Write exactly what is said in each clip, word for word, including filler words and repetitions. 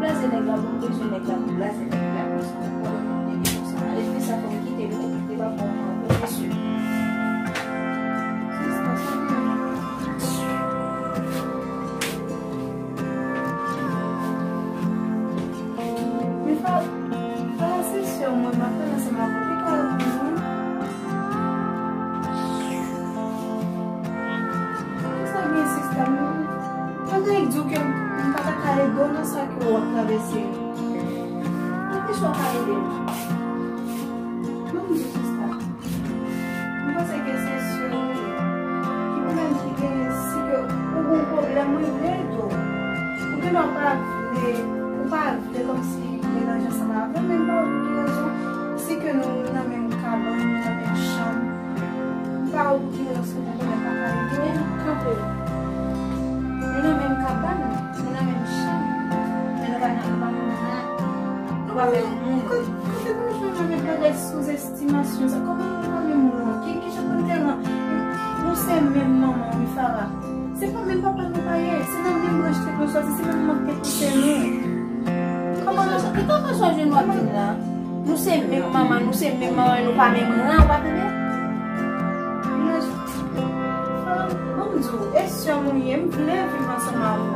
Blaze nèg la, bon, m bezwen nèg la, m blaze nèg la, konsa, m pa wè moun nèg konsa. Ale, fè sa, fò m kite l, nèg li te pa bon, non, bon, mesye. Sista, sa gen. Men fa, fa se sè mwen, m ap pale ansanm avè w. Li ka reponn mwen. Kisa gen, sista? M, m pa gen di w ke m, m pa ta ka ede w nan sa ke w ap travèse. Nan ki sa w ka ede m? Ban m di w, sista. M panse ke se sè w li ye. Ki pwoblèm ki genyen, si ke ou gen yon pwoblèm, mwen vle ede w. Ou gendwa pa vle, ou pa vle kòmsi melanje ansanm avè m, men m pa wè pou ki rezon, si ke nou nan menm kabann, nou nan menm chanm, m pa wè pou ki rezon se pou mwen pa ka ede w. Men kanpe. Nou nan menm kabann, nou nan menm chanm, men nou pa nan, nou pa menm moun. Nou pa menm moun. Kote, kote nou jwenn avèk bagay souzestimasyon sa? Kòman nou pa menm moun? Ki, ki jan pou n te ran-, nou se menm manman, wi, Farah. Se pa menm papa nou pa ye, se nan menm branch tèt nou sòti, se menm manman k te pouse nou. Kòman nou... Ki fason w jwenn w ap di m la? Nou se menm manman, nou se menm manman, nou pa menm ran, ou pa tande? Imaj-, ban m di w, e sè m ou ye, m vle viv ansanm avè w.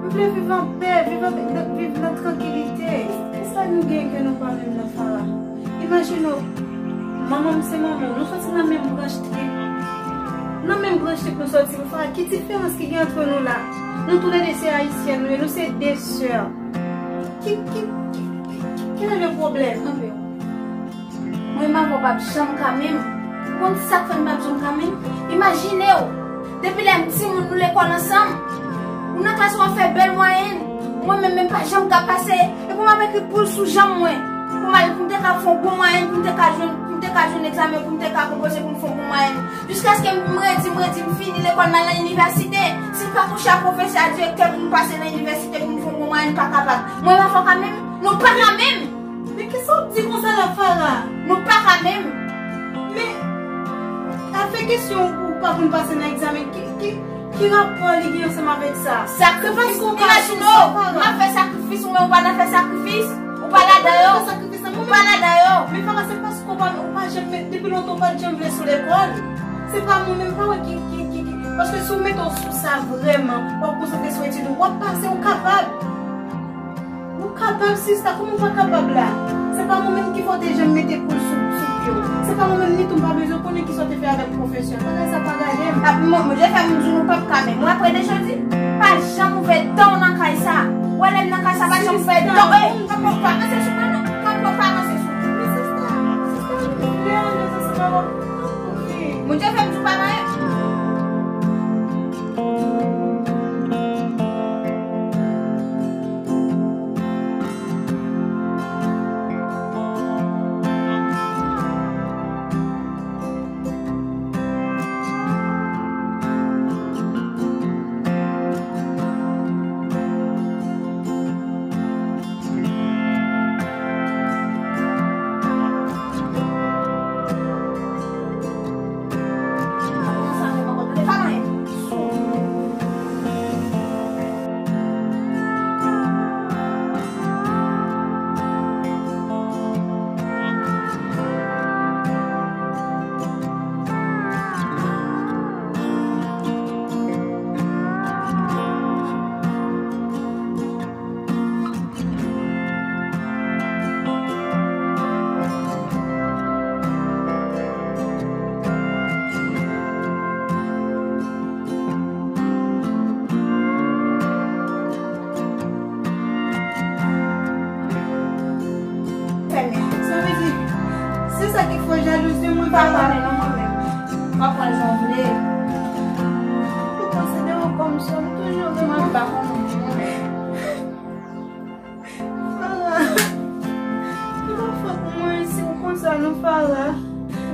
M vle viv anpè, viv anpè, viv nan trankilite. Kisa nou gen ke nou pa menm nan, Farah? Imajine w, manman m se manman w, nou sòti nan menm branch trip. Nan menm branch trip nou sòti, men Farah, ki diferans ki gen ant nou la? Nou toulède se ayisyèn, nou ye, nou se de sè. Ki, ki, ki, ki, ki, ki le pwoblèm? Kanpe w. Mwen m avè w p ap janm ka menm. Ou konn sa k fè n p ap janm ka menm? Imajine w, depi lè m timoun nou lekòl ansanm. Ou nan klas ou ap fè bèl mwayèn. Mwen menm, menm pa janm ka pase. Epi m ap ekri poul sou janm mwen. Pou m al, pou m te ka fè yon bon mwayèn, pou m te ka jwenn, pou m te ka jwenn egzamen, pou m te ka konpoze, pou m fè yon bon mwayèn. Jiskaske m redi, m redi, m fini lekòl, m al nan inivèsite. Si m pa kouche ak pwofesè, ak direktè pou m pase nan inivèsite pou m fè yon bon mwayèn, m pa kapab. Mwen m avè w ka menm? Nou pa ka menm! Men kisa w ap di konsa la, Farah? Nou pa ka menm! Men, afè kesyon ou pa konn pase nan egzamen, ki, ki, ki rapò li gen ansanm avèk sa? Sakrifis, imajine w, m ap fè sakrifis, ou menm ou pa nan fè sakrifis, ou pa ladan yo, ou pa ladan yo. Men Farah, se paske ou pa, ou pa janm, depi lontan ou pa t janm vle sou lekòl. Se pa mwen menm, pa wè ki, ki, ki, ki, paske si w mete w sou sa vrèman, w ap konsantre sou etid ou, w ap pase, ou kapab. Ou kapab, sista, kòman w pa kapab la? Se pa mwen menm ki fè w te janm mete poul sou, sou pye w. Se pa mwen menm, ni tou m pa bezwen konnen kisa w te fè avèk pwofesè. Bagay sa pa gade m. Ap, mwen, mwen, je fè m di nou p ap ka menm. Mwen, apre de jodi, pa janm ouvè dan w nan kay sa. Ou wè lè m nan kay sa, pa janm ouvè dan w. Ey, kanpe w, pa ranse sou mwen non. Kanpe w, pa ranse sou mwen. Men sista, sista, m vle alèz ansanm avè w. Tanpri. Bondye fè m di w pa marye. Fèmen. Sa vle di, se sa ki fè w jalouz de mwen, pa konnen non mwen menm. M ap pran jan w vle. Ou panse de ou kòm sè, m toujou renmen w. Mwen pa konnen. Farah, se pa fòt mwen si w konsa non, Farah.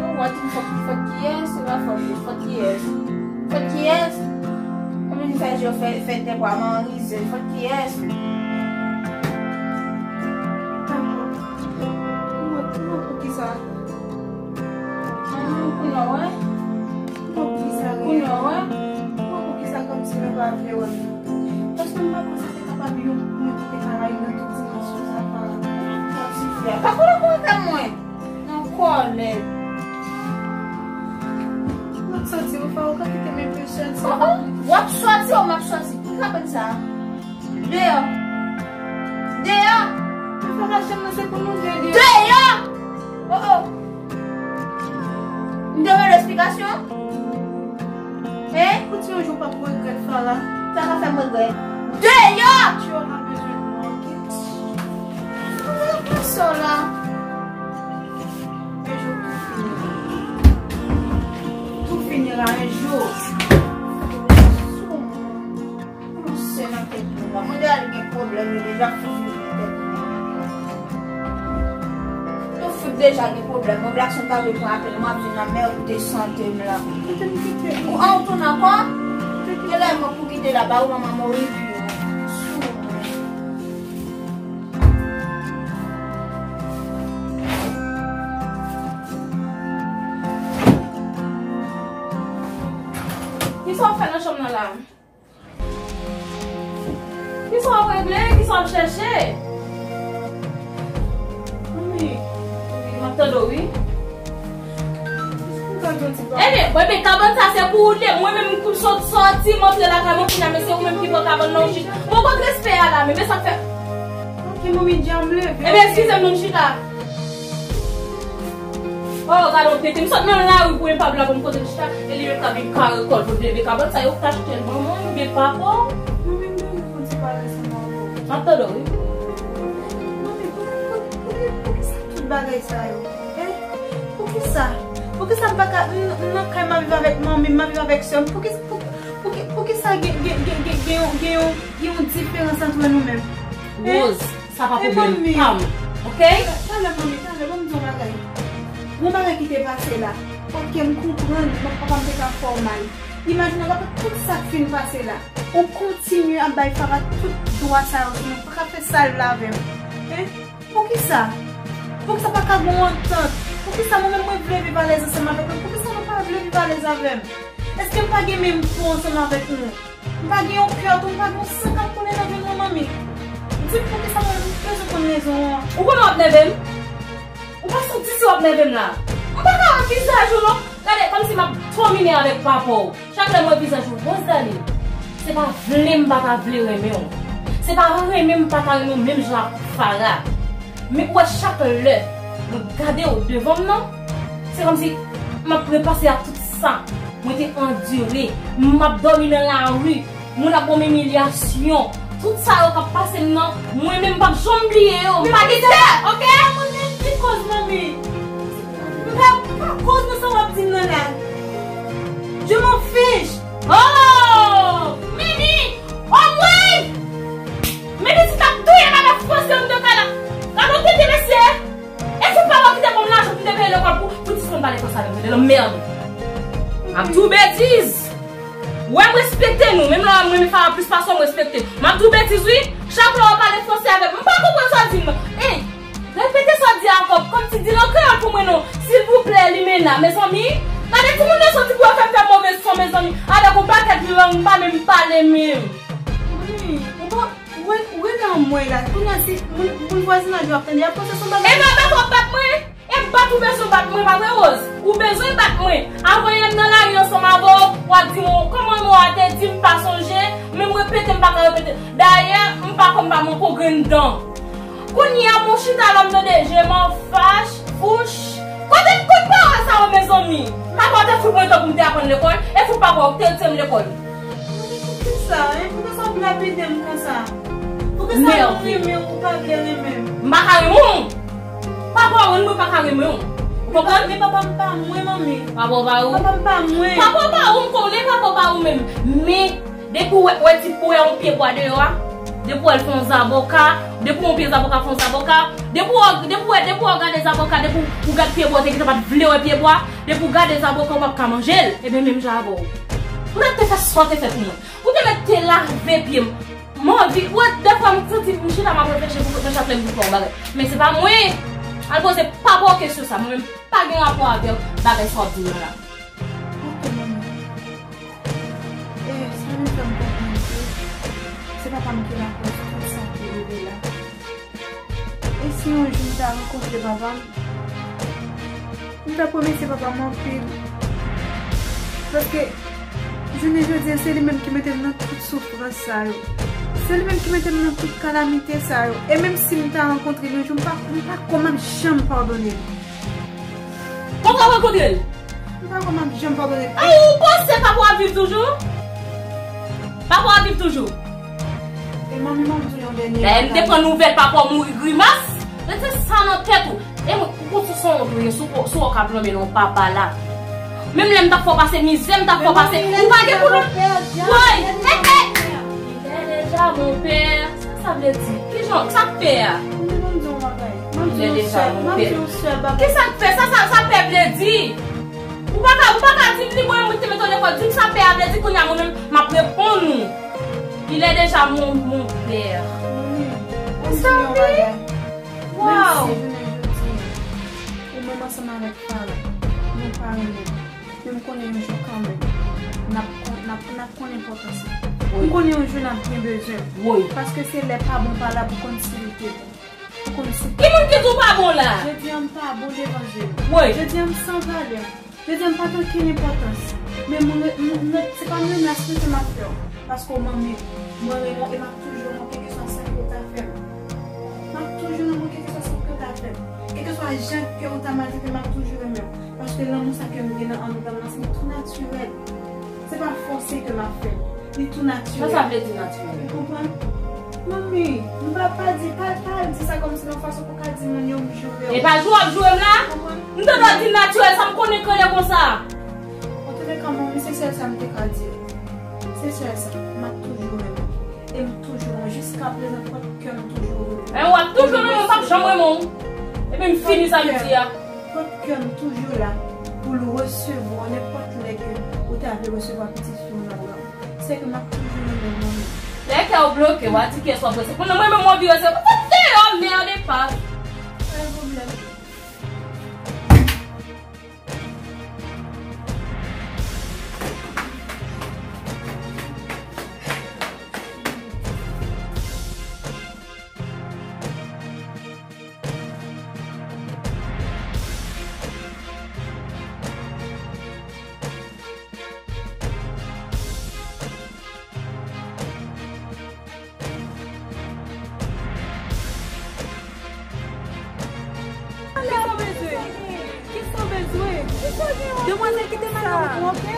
Ou wè tout fòt, fòt kiyès? Se pa fòt ou, fòt kiyès? Fòt kiyès? Kòm vin fè je fè, fè tè bwa manrize, fòt kiyès? Dakò. Ou wè, ou wè poukisa? Ah, kounye a w wè? Ou wè poukisa? Kounye a w wè? Ou wè poukisa kòmsi nou pa vle wè m? Paske m pa panse te kapab. Yon mwen ki te ka rayi nan tout dimansyon sa pa. Ti fi a pa konnen pou avè mwen. Nan kòlè. M ap sòti, ou fè ou ka kite m enpe sòti. Oh, oh. W ap sòti ou m ap sòti? Ki kabann sa? Deyò. Deyò. Mwen fè machann nan se pou nou de deyò. Deyò! Oh, oh. M te mande esplikasyon? Hein? Pou ti yon jou w p ap regrèt, Fara. Sa ka fè m regrèt. Deyò! Ti yo pa bezwen nou, ok? Mwen fè sa la. Un jour tout finira. Tout finira un jour. Sou mwen. Yon sè nan tèt mwen la. Mwen deja gen pwoblèm, yo deja fout vin nan tèt mwen. Yo fout deja gen pwoblèm. Mwen blason pa vle pran apèl, mwen ap jwenn nan mèd de sante m la. Kite m kite. Ou an ou tounen ankò? Kite. Genlè mwen pou kite la, ba ou manman mori pi yo. Sou mwen. Kisa w ap fè nan chanm nan la? Kisa w ap regle? Kisa w ap chèche? Manmi, m ap tande w, wi. Ebyen, bon, ebyen, kabann sa se pou ou de. Mwen menm, m sot sòti, m antre lakay mwen, kounye a, men se ou menm ki pran kabann nan, ou chita. Bon, kot respè a la menm, e sa k fè? Ok, manmi, dja m leve. Ebyen, eskize m, non, m chita. Oh, gade yon tete. M sot nan lari pou epab la pou m kote m chita. E li menm k ap vin kare kò l pou l leve kabann sa yo k achte l ban mwen oubyen papa w. Manmi, m bezwen fè yon ti pale ansanm avè w. M ap tande w, wi. Manmi, pou, pou, pou, poukisa tout bagay sa yo? Hein? Poukisa? Poukisa m pa ka, m, m nan kay m ap viv avèk manmi m, m ap viv avèk sè m? Poukisa, pou, pou, poukisa gen, gen, gen, gen, gen yon, gen yon, gen yon diferans antre nou menm? Hein? Rose, sa pa pwoblèm pa m, ok? Talè, manmi, talè, ban m di yon bagay. Yon bagay ki te pase la, ok, m konprann, papa m te ka fè w mal. Imajine w, apre tout sa k fin pase la, ou kontinye ap bay Fara tout dwa sa yo sou mwen, pa ka fè sa l vle avè m. Hein? Poukisa? Poukisa pa ka gen yon antant? Poukisa mwen menm mwen vle viv alèz ansanm avèk nou? Poukisa nou pa vle viv alèz avè m? Èske m pa gen menm po ansanm avèk nou? M pa gen yon kè tou, m pa gen yon san k ap koule nan venn mwen, manmi. Di m poukisa mwen bezwen konn rezon an. Ou konnen w ap nève m? Ou pa santi si w ap nève m la? M pa ka wè vizaj ou non. Gade, kòmsi m ap domine avèk papa w. Chak lè m wè vizaj ou, Rosalie, se pa vle m pa ta vle renmen w. Se pa renmen m pa ta renmen w menm jan ak Farah. Men ou wè chak lè mwen gade w devan m nan, se kòmsi m ap repase ak tout sa mwen te andire. M ap dòmi nan lari, moun ap ban m imilyasyon. Tout sa yo k ap pase m nan, mwen menm m p ap janm bliye yo. M pa gen kè, ok? Mwen menm ki koz, manmi. M pa, m pa koz nan sa w ap di m nan la. Je m'en fiche. Oh! Midi! Oh, mwen! Midi, si t ap touye m avèk franse m de kala. Gade yon tete, mesye! E se pa mwen ki te ban m lajan pou m te peye lekòl pou, pou ti sèm pale franse avè m, tande, lanmèd. M ap di w betiz. Wè, m respekte nou. Menm lè w wè m renmen Farah plis pase w, m respekte. M ap di w betiz, wi. Chak lè w pale franse avè m, m pa konprann sa w di m nan. Ey, repete sa w di a ankò, kòmsi di l an kreyòl pou mwen non. Silvouplè, Limena, mezanmi. Gade timoun yo soti pou yo fè m fè move son, mezanmi. Avèk yon pakèt lang m pa menm pale menm. Wi, ou pa, ou wè, ou wè nan mwen la. Kounye a, si moun, moun vwazinaj yo ap tande, y ap panse se yon bagay. E pa bat w ap bat mwen? E bat ou bezwen bat mwen, pa vre, Rose? Ou bezwen bat mwen. Avan yè m nan lari ansanm avè w, w ap di m, kòman mo a te di, m pa sonje, men m repete, m pa ka repete. Dayè, m pa kwè m pa manke w grenn dan. Kounye a, m chita la, m tande, je m'en fiche, fouch. Kote m konn pawòl sa yo, mezanmi? Papa w te fout mwen tan pou m te aprann lekòl, e fout papa w te retire m lekòl. Poukisa, hein? Poukisa w ap lapide m konsa? Poukisa w renmen ou pa vle renmen m? M pa ka renmen w. Papa w renmen mwen, pa ka renmen w. Ou konprann? Men papa m pa mwen, manmi. Papa w pa ou? Papa m pa mwen. Papa w pa ou, m konnen papa w pa ou menm. Men, depi w wè, wè ti, w wè yon pye bwa deyò a, depi w wè l fè yon zaboka, depi yon pye zaboka fè yon zaboka, depi w, depi w wè, depi w gade zaboka, depi w gad pye bwa, w te gentan pa t vle wè pye bwa, depi w gade zaboka, w p ap ka manje l. Ebyen, menm jan avè w. Ou t ap te fè sa w te fè pou mwen. Ou te mèt te lave pye m. M anvi, wè, dèfwa m santi m chita m ap reflechi pou mwen chak lè m vin fè yon bagay. Men se pa mwen. Al poze papa w kesyon sa. Mwen menm pa gen rapò avè w, bagay sa w ap di m nan la. Ok, manman. E, sa vin fè m konprann ke se papa m ki lakòz tout Si yon jou m ta rankontre papa m, m t ap remèsye papa m anpil. Paske, jounen jodi a, se li menm ki mete m nan tout soufrans sa yo. Se li menm ki mete m nan tout kalamite sa yo. E menm si m ta rankontre l yon jou, m pa, m pa kwè m ap janm padone l. Ou pa rankontre l? M pa kwè m ap janm padone l. Ay, ou panse papa w ap viv toujou? Papa w ap viv toujou? E manmi, manmi di yon dènye bagay. Dayè, m te pran nouvèl papa w mouri grimas. Mete sa nan tèt ou. E mwen, ou konn se son wont ou ye, si w, si w ka plonmen nan papa la. Menm lè m t ap fè w pase mizè, m t ap fè w pase. Ou pa gen pou non. Woy, e, e. Il est déjà mon père. Sa sa vle di? Ki jan? Sa k fè a? Il est déjà mon père. Ki sa k fè? Sa, sa, sa pè vle di? Ou pa ka, ou pa ka di m li mwen, mwen te met yon lekòl, di m sa pè a vle di, kounye a mwen menm, m ap reponn ou. Il est déjà mon, mon père. Sa vle? Waw! Menm si jounen jodi a, ou menm ansanm avèk Farah, nou pa renmen, men m konnen yon jou kanmenm, n ap kon-, n ap, n ap konn enpòtans li. M konnen yon jou n ap byen bezwen l. Paske se lè pa bon pa la pou konn si li te bon. Ou konn si. Ki moun ki di w pa bon la? Jodi a m pa bon devan je l. Wi. Jodi a m san valè. Jodi a m pa t ankenn enpòtans. Men mwen, mwen, mwen, se pa mwen respekte m ap fè w. Paske w manmi m. Mwen renmen w e m ap toujou renmen w kèlkeswa sa ke w ta fè m. M ap toujou renmen w kèlkeswa sa ke w ta fè m. Kèlkeswa jan ke w ta maltrete m, m ap toujou renmen w. Paske lanmou sa ke m gen nan anndan m nan, se tou natirèl. Se pa fòse ke m ap fè l. Li tou natirèl. Sa sa vle di natirèl? Ou konprann? Manmi, m pa, pa di, pa, pa di sa kòmsi nan fason pou w ka di moun yo m joure w. E pa joure w ap joure m la? Ou konprann? M tande w di natirèl, sa m konnen krele konsa. Antouleka, manmi, se sèl sa m te ka di w. Se sèl sa, m ap toujou renmen w. E m toujou renmen w. Jiskaprezan, pòt kè m toujou renmen w. E w ap toujou renmen m, ou p ap janm renmen w. Epi m fini sa m di a. Pòt kè m toujou la pou l resevwa w nenpòt lè ke ou ta vle resevwa pitit fi w nan bra w. Se ke m ap toujou renmen w, manmi. Lè kè w bloke, w a di kiyès w ap resevwa. Kounye a mwen menm m anvi resevwa. Fout deyò, merde, pa. Pa gen pwoblèm. Kisa w bezwen? Kisa w bezwen? Demwazèl, kite m ale, oke?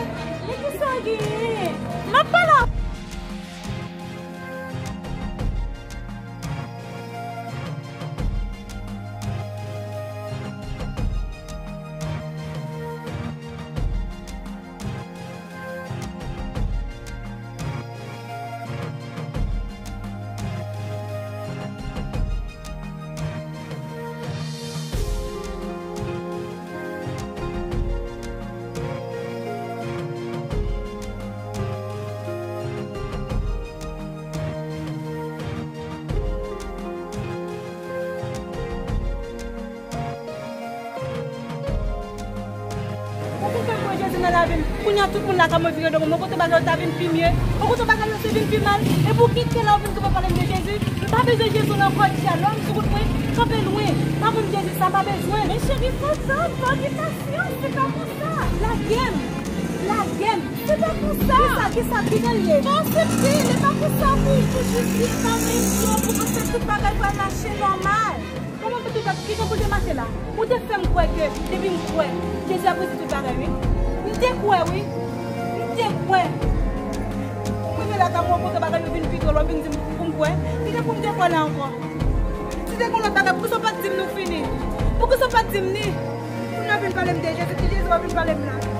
Men kisa w genyen? M ap pale. Ou konprann mwen Jezi nan lavi m. Kounye a tout moun la ka mwen vire do mwen. Mwen kote bagay yo ta vin pi mye. Ou kote bagay yo te vin pi mal. E pou kite la ou vin kanpe pale m de Jezi. M pa bezwen Jezi nan kò dyalòg sou wout mwen. Kanpe lwen. Pa ban m Jezi sa, m pa bezwen. Men cheri, fò tann, fò gen pasyans, se pa konsa. Lage m. Lage m. Se pa konsa. Kisa, kisa, kisa l ye? Fò aksepte, li pa konsa pou, pou jis di sa, men pou, pou panse tout bagay pral mache nòmal. Kòman pou tout bagay, kijan pou te mache la? Ou te fè m kwè ke depi m kwè, Jezi ap rezoud tout bagay, wi. M te kwè, wi. M te kwè. Ou rive la, ka mwen kote bagay yo vin pi twò, lè w vin di m pou m kwè. Kite pou m te kwè la ankò. Si te gon lòt bagay, poukisa w pa t di m nou fini? Poukisa w pa t di m ni? Kounye a w vin pale m de Jezi, ki Jezi w ap vin pale m la?